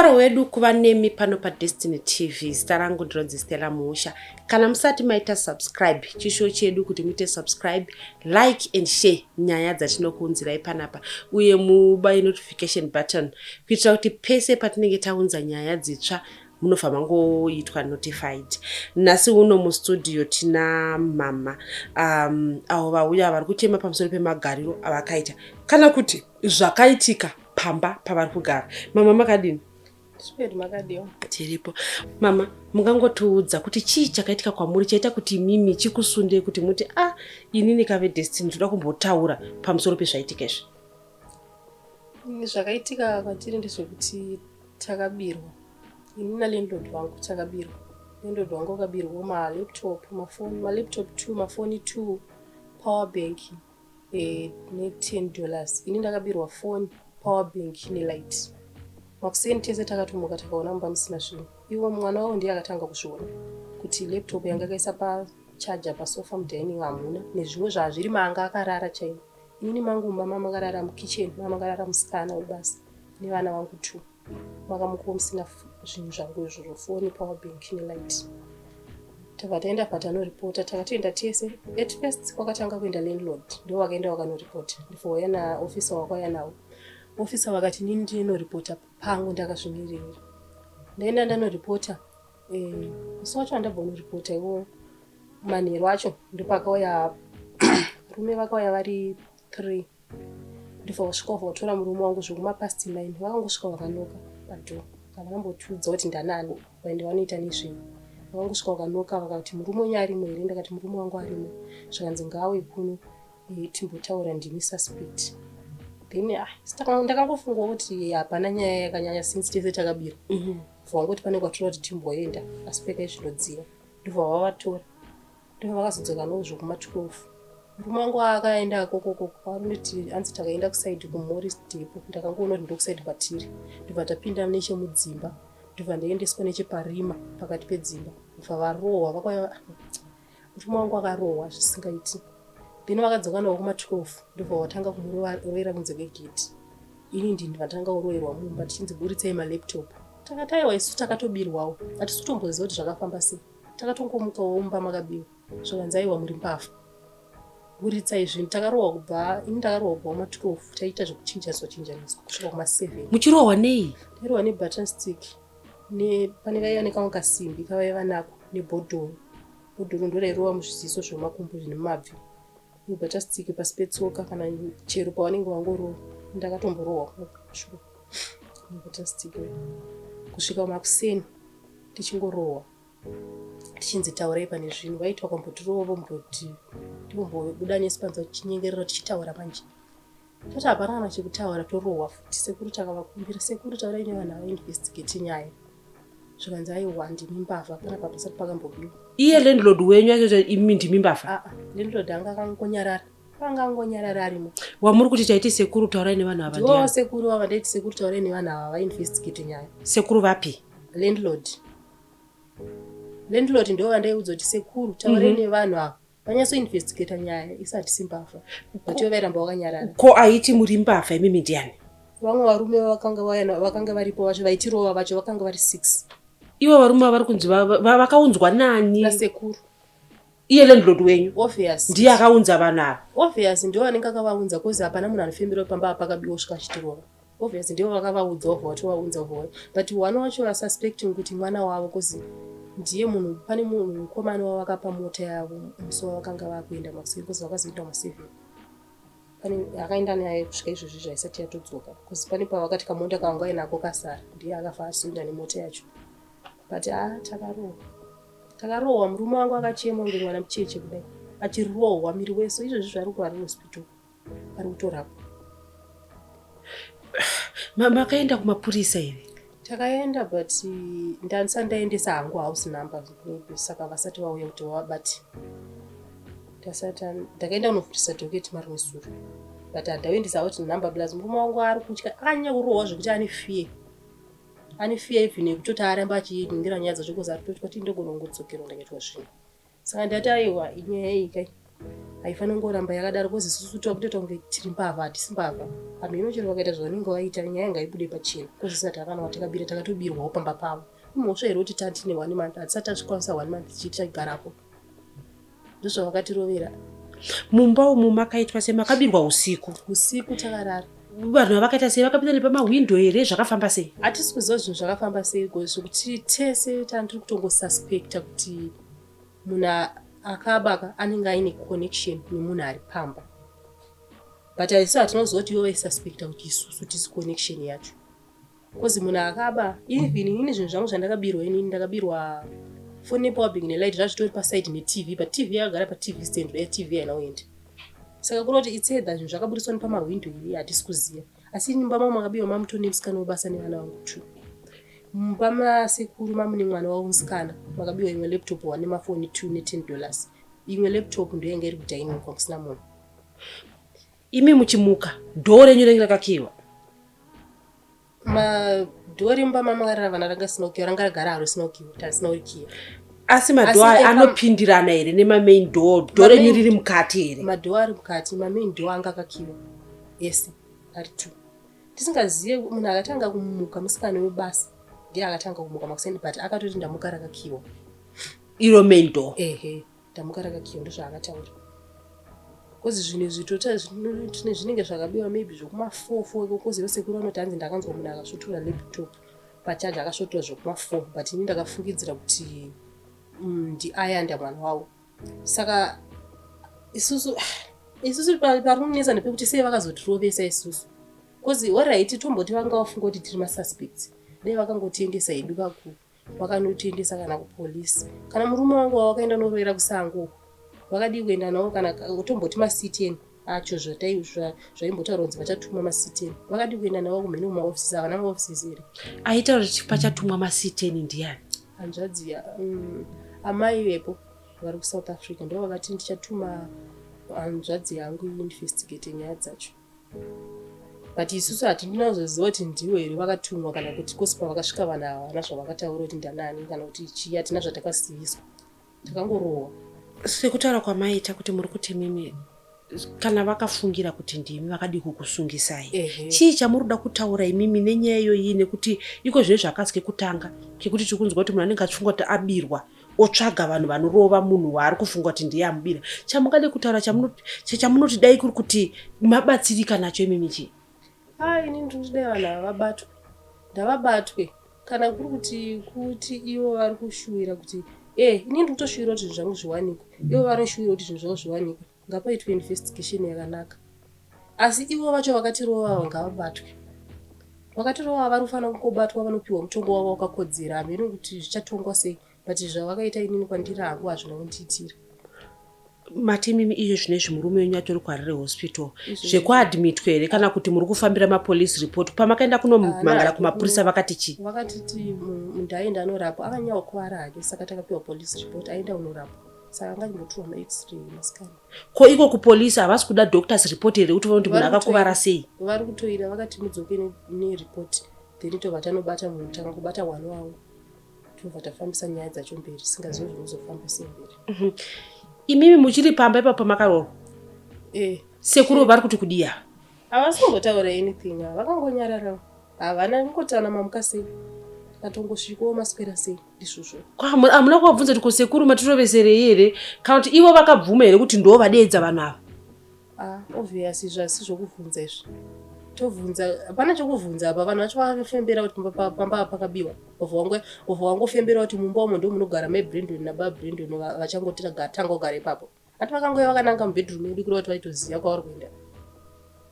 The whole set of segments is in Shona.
Mufaro wedu kuva nemi pano paDestiny TV. Zita rangu ndinonzi Stella Muusha. Kana musati maita subscribe, chishuwo chedu kuti muite subscribe, like and share nyaya dzatinokuunzirai panapa uye mubaye notification button kuitira kuti pese patinenge taunza nyaya dzitsva munobva mangoitwa notified. Nhasi uno mustudio tina mama avo vauya vari kuchema pamusoro pemagariro avakaita kana kuti zvakaitika pamba pavari kugara. Mama, makadini? Sweet, makadiwa? Tiripo, mama. Mungangotiudza kuti chii chakaitika kwamuri chaita kuti mimi chikusundei kuti muti, "A ah, inini kave Destiny, ndoda kumbotaura pamusoro pezvaitika izvi"? Zvakaitika kwatiri ndezvekuti takabirwa. Ini nalandlord vangu takabirwa. Landlord vangu vakabirwa malaptop, mafoni, malaptop two, mafoni two, power bank ne$10. Ini ndakabirwa foni, power bank nelight. Makuseni tese takatomuka, takaona mumba musina zvinhu. Iwo mwana wavo ndiye akatanga kuzviona kuti laptop yanga akaisa pachaja pasofa mudining hamuna, nezvimwe zvazviri maanga akarara chaimo. Inini mangu mumba mamakarara mukitchen, mamakarara musikana webasa nevana vangu two. Makamukawo musina zvinhu zvangu izvozvo, foni, power bank nelight. Tabva taenda patanoripota. Takatoenda tese. At first kwakatanga kuenda landlord, ndo vakaenda vakanoripota. Ndibva wauya naofisa, wakauya navo ofisa, vakati nini ndinoripota pangu ndakazvimiririra. Ndaenda ndanoripota. Musi wacho wandabva unoripota iwo, manheru acho ndopakauya varume. Vakauya vari three. Ndobva vasvika, vabva vatora murume wangu zvekumapast 9. Vakangosvika, vakanoka padoor. Havana kuti ndanani, vaende vanoita nezvei. Vakangosvika, vakanoka, vakati, "Murume wenyu arimo here?" Ndakati, "Murume wangu arimo." Zvakanzi, "Ngauye kuno, timbotaura, ndimi suspect." Then ah, ndakangofungawo kuti hapana nyaya yakanyanya since tese takabirwa. Vangoti pane kwatora kuti timboenda, asi pekai zvinodziva. Ndobva vavatora, ndobva vakazodzoka navo zvekuma12. Murume wangu akaenda kokokoko, anoti hanzi takaenda kuside kuMorris Depot. Ndakangoona kuti ndokuside kwatiri. Ndobva tapinda nechemudzimba, ndobva ndaendeswa necheparima pakati pedzimba. Ndobva varohwa, vakauya, murume wangu akarohwa zvisingaiti. Then vakadzoka navo kuma12, ndobva vatanga kumurovera kunze kwegate. Ini ndini vatanga kuroverwa mumba, tichinzi, "Buritsai malaptop." Takati, "Aiwa, isu takatobirwawo, hatisi kutomboziva kuti zvakafamba sei, takatongomukawo mumba makabiwa." Zvakanzi, "Aiwa, muri mbavha, buritsai zvinhu." Takarohwa kubva, ini ndakarohwa kubva kuma12, taiita zvekuchinjaniswa chinjaniswa, kusvika kuma7. Muchirohwa nei? Tairohwa nebaton stick, pane vaiva nekamwe kasimbi kavaiva nako, nebhodhoro. Bhodhoro ndo rairova muzviziso zvemakumbo zvine mabvi, nebaton stick pasi petsoka kana chero pavanenge vangorova. Ndakatomborohwa sure nebaton stick kusvika makuseni, tichingorohwa, tichinzi, "Taurai pane zvinhu." Vaiti vakambotirova, vomboti timbobuda nesu panze, tichinyengerera, tichitaura. Manje toti hapana kana chekutaura, torohwa futi. Sekuru takavakumbira, "Sekuru, taurai nevanhu avainvestigate nyaya." Zvikanzi, "Aiwa, ndimi mbavha, panapa pasati pakambobiwa." Iye landlord wenyu acho, imi ndimi mbavha? Aa, landlord anga akangonyarara, anga angonyarara arimo. Wamuri kuti taiti, "Sekuru, taurai nevanhu ava," Ndiwo ndiani? Sekuru vava ndaiti, "Sekuru, taurai nevanhu ava vainvestigate nyaya." Sekuru vapi? Landlord. Landlord ndo vandaiudza kuti, "Sekuru, taurai nevanhu ava vanyatsoinvestigata nyaya isati simbavha." But ivo vairamba vakanyarara. Ko aiti muri mbavha imimi ndiani? Vamwe varume vakanga vakanga varipo vacho, vaitirova vacho, vakanga vari six. Ivo varume vari kunzi vakaunzwa nani? Nasekuru. Iye landlord wenyu? Obvious. Ndiye akaunza vanhu ava? Obvious, ndivo vanenge akavaunza, cause hapana munhu anofembera pamba pakabiwa kusvika achitirova. Obvious ndivo vakavaudza, vobva vatovaunza vobva. But one wacho vasuspecting kuti mwana wavo, cause ndiye munhu, pane munhu mukomana wavakapa mota yavo musi wavakanga vakuenda makuseni, cause vakazoenda kuma7. Pane akaenda naye kusvika izvozvi zvaisati yatodzoka, cause pane pavakati kamota kavanga vainako kasara, ndiye akafa azoenda nemota yacho. But a takarohwa, takarohwa. Murume wangu akachema kunge mwana mucheche kudai, achirohwa miri wese. Izvozvi zvari kuvari hospital, ari kutorapwa. Makaenda kumapurisa here? Takaenda, but ndandisati ndaendesa hangu house number maybe, saka vasati vauya kuti vavabate. Ndasati ndakaenda kunovhurisa docket marimwe sure, but handauendesa out number. Plus murume wangu ari kutya, akanyanya kurohwa zvekuti ane fear, ane fear even yekutoti aramba achiningira nyaya dzacho, cause ari kutotya kuti ndogona kungodzokerwa ndakaitwa zvinhu. Saka ndati, "Aiwa, inyaya iyi kai." Haifaniri kungoramba yakadaro kozi isusu takutoita kunge tiri mbavha, hatisi mbavha. Hameno chero vakaita zvavanenge vaita, nyaya ngaibude pachena. Kozi isati hapana watakabira, takatobirwawo pamba pavo. Imhosva here kuti tantine one month, hatisati tasvikwanisa one month tichigarapo. Ndozvavakatirovera. Mumba umu makaitwa sei? Makabirwa usiku? Usiku takarara. Vanhu vavakaita sei? Vakapinda nepamahwindo here? Zvakafamba sei? Hatisi kuziva zvinhu zvakafamba sei zvekuti tese tandiri kutongosuspecta kuti munhu akabaka anenge aine connection nemunhu ari pamba, but isu hatinoziva kuti ivo vaisuspecta kuti isusu tisi connection yacho, because munhu akaba, even inini zvinhu zvangu zvandakabirwa, inini ndakabirwa foni nepower bank nelight, zvazvitori paside neTV, but TV yakagara paTV stand, TV haina kuenda. Saka kureva kuti it's either zvinhu zvakabudiswa nepamahwindo here, hatisi kuziva. Asi mumba mangu makabiwa mamutori nemusikana webasa nevana vangu two. Mumba masekuru mamune mwana wavo musikana makabiwa imwe laptop one nemafoni two ne$10. Imwe laptop ndoyanga iri kudining kwakusina munhu. Imi muchimuka, dhoo renyu ringe rakakiyiwa? Madhoo remumba mamakarara vana ranga risina kukiyiwa, ranga ragara haro risina kukiyiwa, tarisina kurikiya. Asi madhoo aya anopindirana here nemamain door? Dhoo renyu riri mukati here? Madhoo ari mukati, mamain door anga akakiyiwa ese ari two. Tisingazive munhu akatanga kumuka musikana webasa, ndiye akatanga kumuka makuseni, but akatoti ndamuka rakakiyiwa. Iro main door? Ehe, ndamuka rakakiyiwa, ndozvaakataura. Kozi zvinhu izvi tota zvinenge zvakabiwa maybe zvekuma4 4 iko, kozi sekuru vanoti hanzi ndakanzwa munhu akasvotora laptop pachaja, akasvotora zvekuma4, but ini ndakafungidzira kuti ndiayanda mwana wavo. Saka isusu pari kunetsa ndepekuti sei vakazotirovesa isusu, kozi alright, tomboti vanga vafunga kuti tiri masuspects, dai vakangotiendesa hedu kaku vakanotiendesa kana kupolisi, kana murume wangu wawakaenda norovera kusango vakadii kuenda navo, kana tomboti maC10 acho zvaimbotaurwa kunzi vachatuma maC10, vakadii kuenda navo kumhene kumaofisi? Havana maofisi here? Aitaura kuti pachatumwa maC10 ndiani? Hanzvadzi amai vepo vari kuSouth Africa ndo vakati ndichatuma hanzvadzi yangu iinvestigate nyaya dzacho, but isusu hatina kuzoziva kuti ndiwo here vakatumwa kana kuti kosi pavakasvika vanhu ava havana zvavakataura kuti ndanani kana kuti chii, hatina zvatakaziviswa, takangorohwa. Sekutaura kwamaita kuti muri kuti mimi kana vakafungira kuti ndimi, vakadii kukusungisai? Chii chamuri kuda kutaura imimi nenyaya iyoyi? Nekuti iko zvino zvakasi kekutanga kekuti tiri kunzwa kuti munhu anenge achifunga kuti abirwa otsvaga vanhu vanorova munhu waari kufunga kuti ndiye amubira. Chamungade kutaura, chamunoti dai kuri kuti mabatsirika nacho imimi chii? A, ini ndiri kuti dai vanhu ava vabatwe, ndavabatwe. Kana kuri kuti ivo vari kushuwira kuti ini ndiri kutoshuwira kuti zvinhu zvangu zviwanikwe, ivo vanoshuwira kuti zvinhu zvavo zviwanikwe, ngapaitwe investigation yakanaka. Asi ivo vacho vakatirova ngavabatwe. Vakatirova vari kufanira kungobatwa, vanopiwa mutongo wavo wakakodzera. Hameno kuti zvichatongwa sei, but zvavakaita inini kwandiri hangu hazvina kundiitira. Mati imimi iyo zvinezvi murume wenyu atori kuHarare Hospital, zvekuadmitwa here kana kuti muri kufambira mapolice report? Pamakaenda kunomhangara kumapurisa vakati chii? Vakatiti munhu aenda anorapwa, akanyanya kukuvara hake, saka takapiwa police report, aenda unorapwa, saka anga achimbotorwa maX-ray masikana. Ko iko kupolisi havasi kuda doctors report here kuti vaone kuti munhu akakuvara sei? Vari kutoira, vakati mudzoke nereport, then tobva tanobata munhu, takangobata one wavo tobva tafambisa nyaya dzacho mberi, tisingazivi zvinozofamba sei mberi. Imimi muchiri pamba ipapo pamakaroorwa? E. Sekuru vari kuti kudiya? Havasi kumbotaura anything, vakangonyararawo, havana kungotaura mamuka sei, katongosvikawo maswera sei, ndizvozvo. Hamuna kuvabvunza kuti ko sekuru matiroveserei here, kana kuti ivo vakabvuma here kuti ndo vadeedza vanhu ava? Ah, obvious, izvi hazisi zvokubvunza izvi, tovhunza hapana chokubvunza apa. Vanhu vacho vafembera kuti pamba apa pakabiwa, obva wangofembera kuti mumba umo ndo munogara mai Brandon nababa Brandon, vachangotanga kugara ipapo. Ati vakangouya vakananga mubedroom yedu, kureva kuti vaitoziva kwavari kuenda.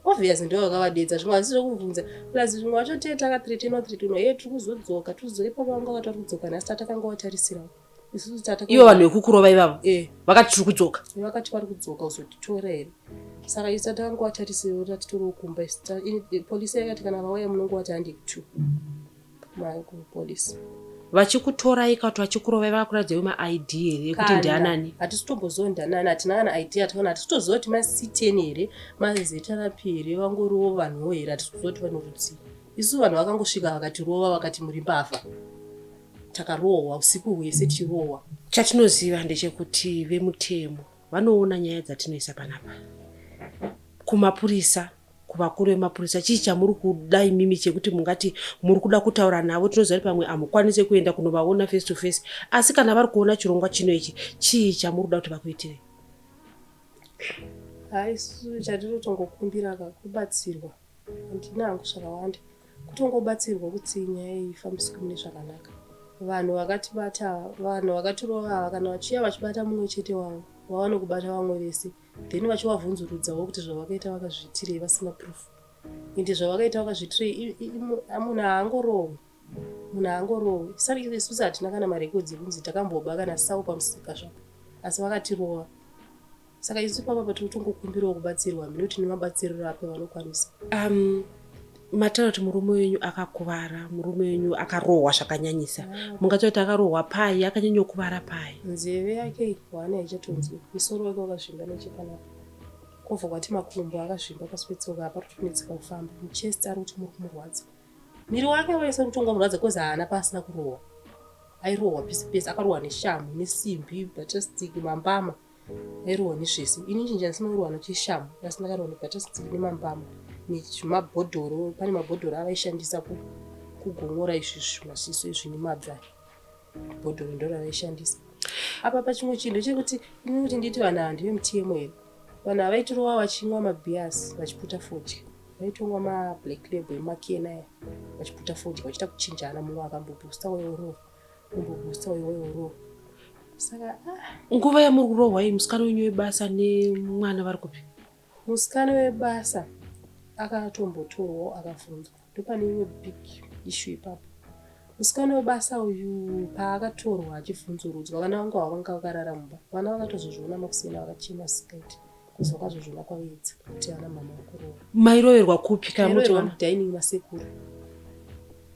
Obvious ndo vakavadedza, zvimwe hazisi zvokubvunza. Plus zvimwe vacho tee takathreatenwa threatenwa, ye tiri kuzodzoka, tiri kuzodzoka ipapo, vanga vati vari kudzoka nhasi, tatakanga watarisirawo isusu tata. Ivo vanhu vekukurova ivavo? E. Vakati tiri kudzoka? Vakati vari kudzoka kuzotitora here, saka isu tatakanga watarisirawo tatitorewo kumba. Polisi yakati kana vauya munongovati handi two kupolisi. Vachikutorai kana kuti vachikurovai vakakuratidzai maID here ekuti ndianani? Hatisi kutomboziva ndianani, hatina kana ID, hationa, hatisi kutoziva kuti maC10 here, maZRP here, vangoriwo vanhuwo here, hatisi kuziva kuti vanorudzii. Isu vanhu vakangosvika vakatirova, vakati muri mbavha, takarohwa usiku hwese tichirohwa. Chatinoziva ndechekuti vemutemo Vanoona nyaya dzatinoisa panapa. Kumapurisa, kuvakuru vemapurisa, chii chamuri kuda imimi chekuti mungati muri kuda kutaura navo? Tinoziva kuti pamwe hamukwanise kuenda kunovaona face to face, asi kana vari kuona chirongwa chino ichi, chii chamuri kuda kuti vakuitirei? Hai, isu chatinotongokumbira ka kubatsirwa. Handina hangu zvakawanda, kutongobatsirwa kuti nyaya iyi ifambiswe mune zvakanaka. Vanhu vakatibata, vanhu vakatirova ava, kana vachiuya vachibata mumwe chete wavo, vawane kubata vamwe vese, then vachivabvunzurudzawo kuti zvavakaita vakazviitirei vasina proof. Ende zvavakaita vakazviitirei? Munhu haangorohwi, munhu haangorohwi. Saka isusu hatina kana marekodzi ekunzi takamboba kana sau pamusika zvapo, asi vakatirova. Saka isu papa patiri kutongokumbirawo kubatsirwa, minoti nemabatsiriro api vanokwanisa. Mataura kuti murume wenyu akakuvara, murume wenyu akarohwa zvakanyanyisa. Mungataura kuti akarohwa pai, akanyanyokuvara pai? Nzeve yake hwana haichatonzwi, musoro wake wakazvimba nechepanapa, kwobva kwati makumbo akazvimba pasi petsoka apa, kutonetseka kufamba. Muchest ari kuti muri kumurwadza, miri wake wese uri kozi haana paasina kurohwa. Airohwa pese pese, akarohwa neshamu, nesimbi, butterstick, mambama, airohwa nezvese. Ini chinja ndisina kurohwa nechishamu, asi ndakarohwa nebutterstick nemambama nezvimabhodhoro. Pane mabhodhoro avaishandisa kugomora izvi masiso izvi nemabvi aya, bhodhoro ndo ravaishandisa. Apa pachimwe chinhu chekuti ini kuti nditi vanhu ava ndevemutemo here? Vanhu ava vaitirova vachimwa mabeers, vachiputa fodya, vaitomwa mablack Label emakena aya, vachiputa fodya, vachiita kuchinjana, mumwe akambobhusta weorova, umbobhusta weorova. Saka ah. Nguva yamuri kurohwa iyi, musikana wenyu webasa nemwana vari kupi? Musikana webasa akatombotorwawo akabvunzwa. Ndopane imwe big issue ipapo. Musikana webasa uyu paakatorwa achibvunzurudzwa, vana vangu ava vanga vakarara mumba. Vana vakatozozviona makuseni, vakachema sikaiti kuzi vakazozviona kwavedza kuti ana mama vakurohwa. Mairoverwa kupi kana muti vana? Mudining masekuru,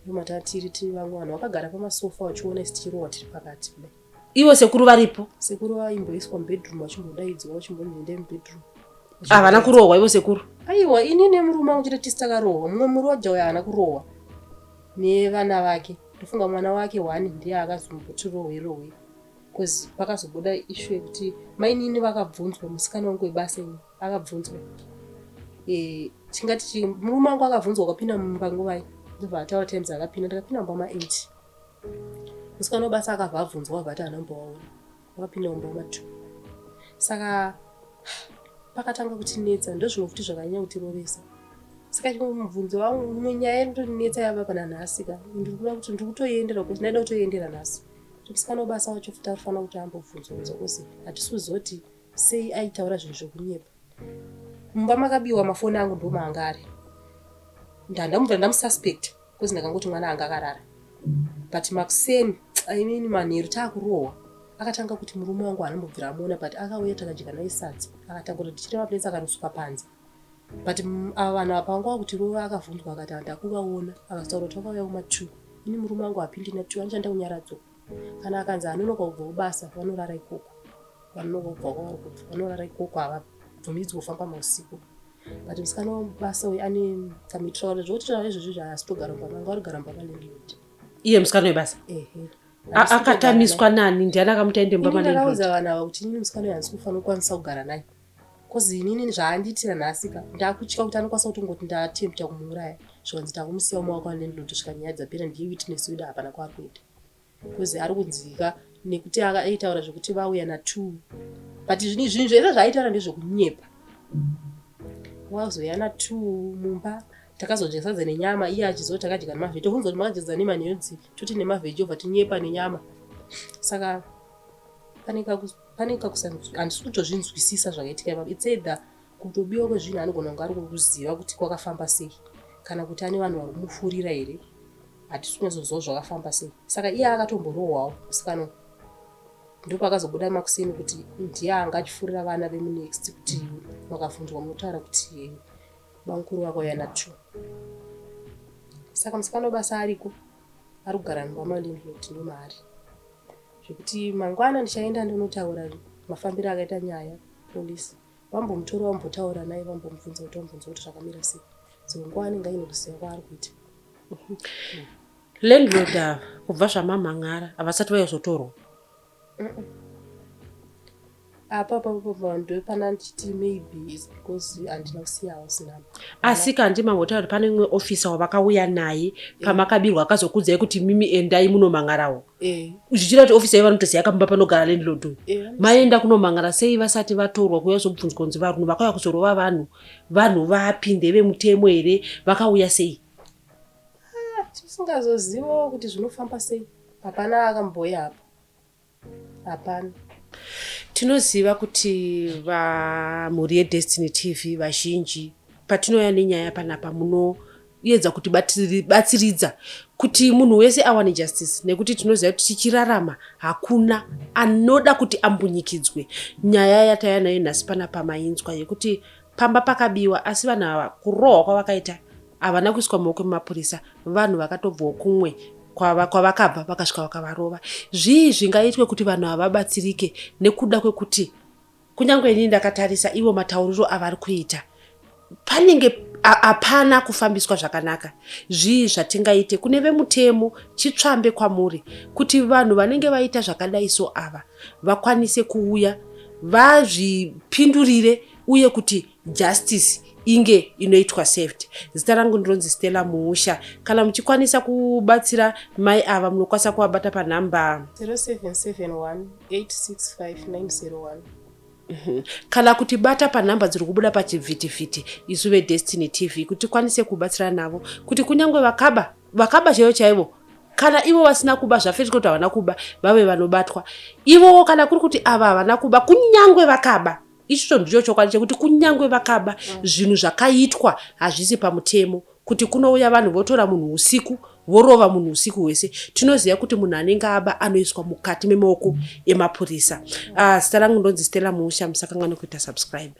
ndomatatiri tiri vamwe vanhu vakagara pamasofa vachiona isi tichirohwa tiri pakati kudai. Ivo sekuru varipo? Sekuru vaimboiswa mubedroom, vachimbodaidzwa, vachimbonzi endai mubedroom. Havana kurohwa ivo sekuru? Aiwa, ini nemurume wangu chete tisi takarohwa. Mumwe muroja uyo haana kurohwa nevana vake. Ndofunga mwana wake one ndiye akazomboti rohwe rohwe, because pakazobuda issue yekuti mainini vakabvunzwa, musikana wangu webasa ini akabvunzwa, tingati murume wangu akabvunzwa wakapinda mumba nguvai, ndobva ataura times akapinda. Ndakapinda mumba ma8. Musikana webasa akabva abvunzwa, abva ati haana kumbovaona, wakapinda mumba ma2. Saka pakatanga kutinetsa, ndozvimwe futi zvakanyanya kutirovesa. Saka chimwe mubvunzo wangu, imwe nyaya iri kutotinetsa yava pana nhasi ka, ndiri kuda kuti ndiri kutoiendera kuti ndaida kutoiendera nhasi, kuti musikana webasa wacho futi arifanira kuti ambobvunzurudza, kuzi hatisi kuzoti sei aitaura zvinhu zvekunyepa. Mumba makabiwa mafoni angu, ndomaanga ari. Ndandamubvira ndamususpect because ndakangoti mwana anga akarara, but makuseni, I mean manheru taakurohwa, akatanga kuti murume wangu haanombobvira amuona, but akauya takadya naye sadza, akatangura tichiri maplates, akanosuka panze. But ava vanhu apa vanga vakuti rova. Akavhunzwa akati handakuvaona, akataura kuti vakauya kuma2. Ini murume wangu hapindi na2, anoshanda kunyaradzwa. Kana akanzi anonoka kubva kubasa, vanorara ikoko. Vanonoka kubva kwavari kubva, vanorara ikoko, havabvumidzwi kufamba mausiku. But musikana webasa uyu ane kamuitiro zvokuti izvozvo zvaasi togara mumba mangu, arikugara mumba malandlord. Iye musikana webasa? Ehe. Akatamiswa nani? Ndiani akamuti aende mumba Ini ndakaudza malandlord? vanhu ava kuti inini musikana uyu handisi kufanira kukwanisa kugara naye, cause inini zvaandiitira nhasi ka, ndakutya kuti anokwanisa kutongoti ndatempta kumuuraya. Zvikanzi takumusiya mumaoko alandlord kusvika nyaya dzapera, ndiye witness wedu, hapana kwaari kuenda, cause ari kunzika nekuti aitaura zvekuti vauya na2, but zvinhu zvese zvaaitaura ndezvekunyepa. Wazouya na2 mumba, takazodya sadza nenyama, iye achizoti takadya nemavheji. Tobvunza kuti makadya nemanhedzi, toti nemavheji, obva tinyepa nenyama. Saka pane kakusa, handisi kutozvinzwisisa zvakaitika ipapo. It's either kutobiwa kwezvinhu anogona kunge ari kuziva kuti kwakafamba sei, kana kuti ane vanhu vari kumufurira here, hatisi kunyatsoziva zvakafamba sei. Saka iye akatomborohwawo musikana, ndopakazobuda makuseni kuti ndiye anga achifurira vana vemunext kuti makabvunzwa munotaura kuti bamukuru vakauya na2. Saka musikana webasa ariko, ari kugara mumba malandlord, ndomaari, zvekuti mangwana ndichaenda ndonotaura mafambiro akaita nyaya. Polisi vambomutora, vambotaura naye, vambomubvunza kuti vambonzwa kuti zvakamira sei. Dzimwe nguva anenge aine kuziva kwaari kuita. Landlord ava, kubva zvamamhan'ara, havasati vaizotorwa? Apa papa ndopana ndichiti maybe is because handina kusiya house number. Asi kandi mambotaura kuti pane umwe officer wavakauya naye pamakabirwa akazokudzai kuti mimi endai munomang'arawo. Zvichida kuti officer ivo vanotoziva kamumba panogara landlord uyu. Maenda kunomang'ara sei vasati vatorwa kuuya kuzobvunzwa kunzi vanhu vakauya kuzorova vanhu vanhu vapi ndevemutemo here vakauya sei? Ah, tisingazozivawo kuti zvinofamba sei. Hapana akambouya apa. Hapana. Tinoziva kuti vamhuri yeDestiny TV vazhinji patinouya nenyaya panapa munoedza kuti batsiridza kuti munhu wese awane justice nekuti tinoziva kuti tichirarama hakuna anoda kuti ambunyikidzwe. Nyaya yatauya nayo nhasi panapa mainzwa yekuti pamba pakabiwa asi vanhu ava kurohwa kwavakaita havana kuiswa mumaoko emapurisa vanhu vakatobvawo kumwe kwavakabva vakasvika vakavarova. Zvii zvingaitwe kuti vanhu ava vabatsirike nekuda kwekuti kunyange inini ndakatarisa ivo matauriro avari kuita panenge hapana kufambiswa zvakanaka. Zvii zvatingaite kune vemutemo chitsvambe kwamuri kuti vanhu vanenge vaita zvakadai so ava vakwanise kuuya vazvipindurire uye kuti justice inge inoitwa saved. Zita rangu ndinonzi Stella Muusha. Kana muchikwanisa kubatsira mai ava munokwanisa kuvabata panhamba 0771 865 901. Kana kuti bata panhamba dziri kubuda pachivhitivhiti isu veDestiny TV kuti tikwanise kubatsira navo kuti kunyange vakaba vakaba chaivo chaivo kana ivo vasina kuba zvafeti kuti havana kuba vave vanobatwa ivowo kana kuri kuti ava havana kuba kunyange vakaba ichocho ndicho chokwadi chekuti kunyange vakaba zvinhu zvakaitwa hazvisi pamutemo kuti kunouya vanhu votora munhu usiku vorova munhu usiku hwese. Tinoziva kuti munhu anenge aba anoiswa mukati memaoko emapurisa. Zita rangu ndonzi Stella Muusha, musakanganwe kuita subscribe.